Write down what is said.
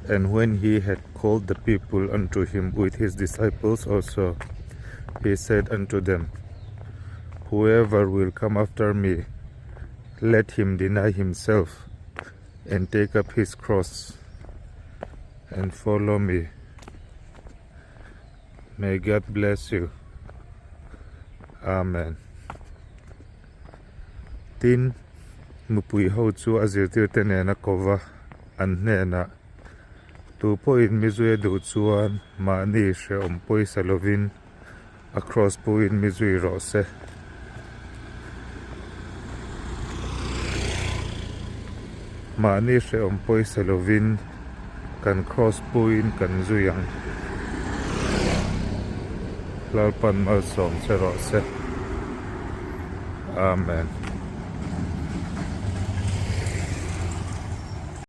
And when he had called the people unto him with his disciples also, he said unto them, Whoever will come after me, let him deny himself and take up his cross and follow me. May God bless you. Amen. Tin, mipui ho chu a zirtirte nen a ko va, an hnenah, Tu pawhin mi zui a duh chuan mahni hrehawm pawisa lovin a cross puiin mi zui rawh se. Mahni hrehawm pawisa lovin kan cross puiin kan zui ang. Lalpan malsawm che rawh se. Amen.